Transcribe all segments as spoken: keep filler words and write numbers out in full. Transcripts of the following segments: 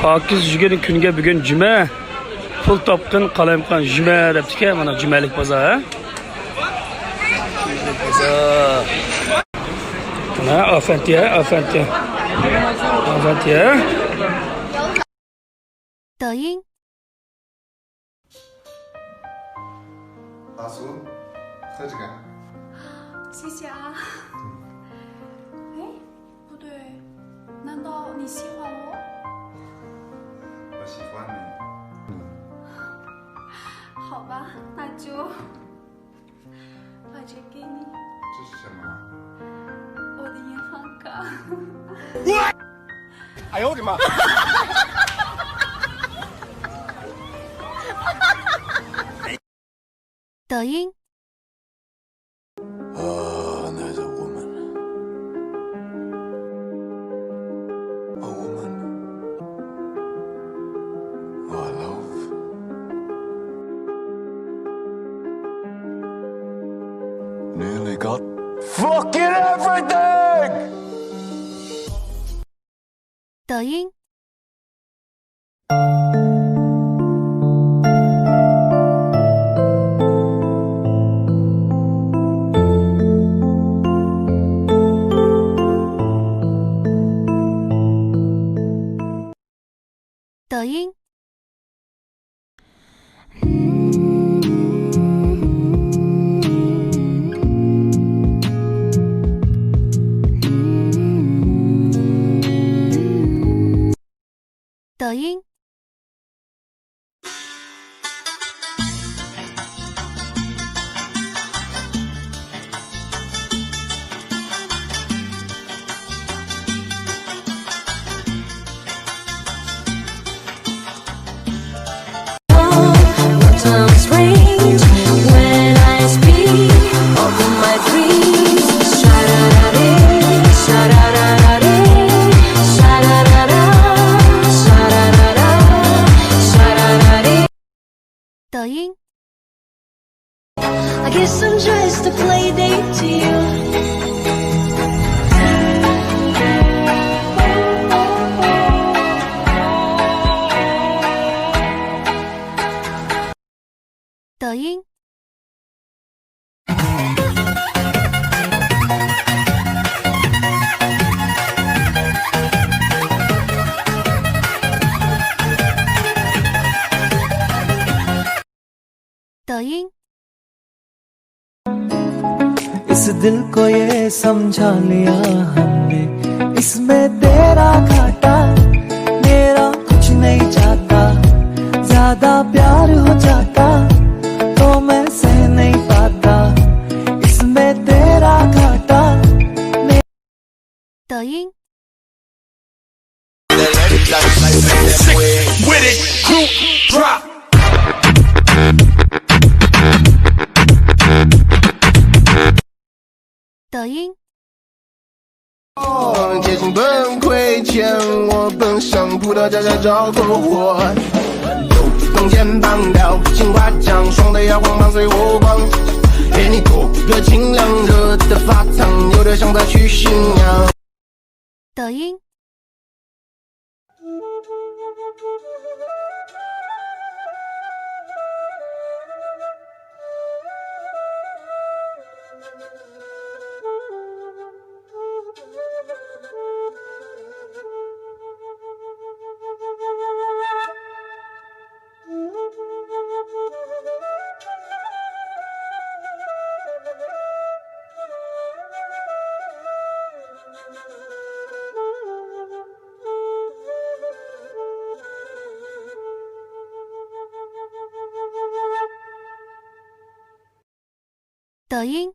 پاكىز يۈگۈرگەن كۈنگە بۈگۈن جۈمە، پۇل تاپقىن قالايمىقان جۈمە دەپتىكەن، مانا جۈمەلىك بازار، ھە؟ جۈمەلىك بازار. مانا ئافەنتى، ئافەنتى. ئافەنتى. 抖音。 阿苏，喝这个。谢谢啊。哎，不对，难道你喜欢我？我喜欢你。嗯。好吧，那就把这给你。这是什么？我的银行卡。哎呦我的妈！ 抖音。 Oh, there's a woman. A woman who I love. Nearly got fucking everything! 抖音。 抖音。 抖音。 抖音。 I guess I'm just a playdate to you. 抖音。 抖音。 इस दिल को ये समझा लिया हमने, इसमें तेरा घाटा, मेरा कुछ नहीं जाता, ज्यादा प्यार हो जाता तो मैं सह नहीं पाता, इसमें तेरा घाटा। 抖音。 Sick with it, group drop. 抖音。 抖音。 抖音。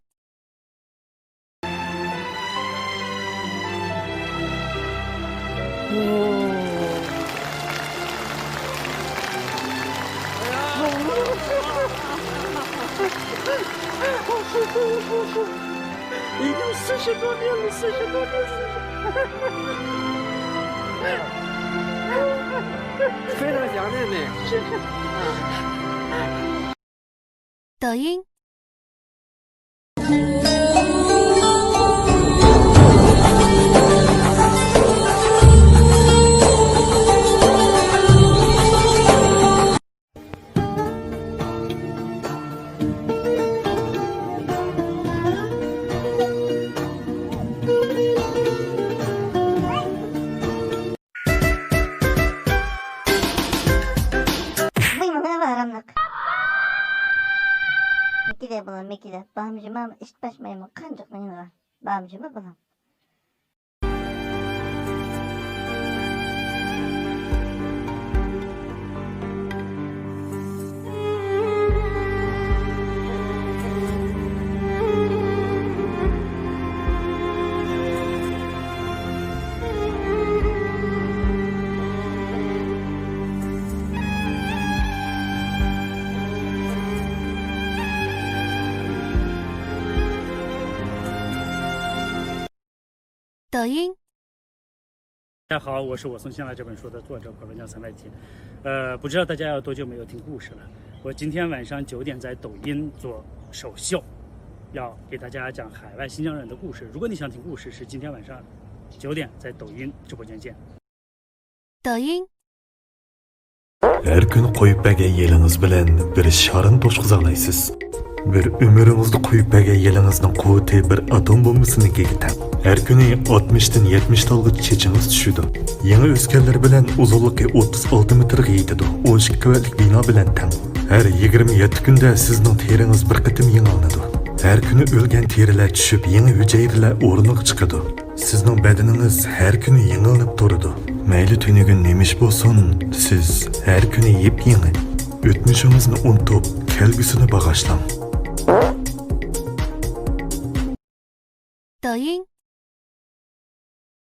抖音。ئەي بالام، مېكىدە بامجىما ئىشتىپاشمايمۇ قانچىق مېڭىغا؟ بامجىما بالام. 抖音。大家好，我是我送信来这本书的作者葛文江三麦田。呃，不知道大家有多久没有听故事了。我今天晚上九点在抖音做首秀，要给大家讲海外新疆人的故事。如果你想听故事，是今天晚上九点在抖音直播间见。抖音。 ھەر كۈنى قويۇپ بەرگەن يېلىڭىز بىلەن بىر شارنى توشقۇزالايسىز. بىر ئۆمرىڭىزدە قويۇپ بەرگەن يېلىڭىزنىڭ قۇۋۋىتى بىر ئاتوم بومبىسىنىڭكىگە تەڭ. ھەر كۈنى ئاتمىشتىن يەتمىش تالغىچە چېچىڭىز چۈشىدۇ. يېڭى ئۆسكەنلەر بىلەن ئۇزۇنلۇقى ئوتتۇز ئالتە مېتىرغا يېتىدۇ. ئون ئىككى قەۋەتلىك بىنا بىلەن تەڭ. ھەر يىگىرمە يەتتە كۈندە سىزنىڭ تېرىڭىز بىر قېتىم يېڭىلىنىدۇ. ھەر كۈنى ئۆلگەن تېرىلەر چۈشۈپ، يېڭى ھۈجەيرىلەر ئورنىغا چىقىدۇ. سىزنىڭ بەدىنىڭىز ھەر كۈنى يېڭىلىنىپ تۇرىدۇ. مەيلى تۈنۈگۈن نېمە ئىش بولسۇن، سىز ھەر كۈنى يېپيېڭى. ئۆتمۈشىڭىزنى ئۇنتۇپ، كەلگۈسىنى باغاشلاڭ. دويىڭ.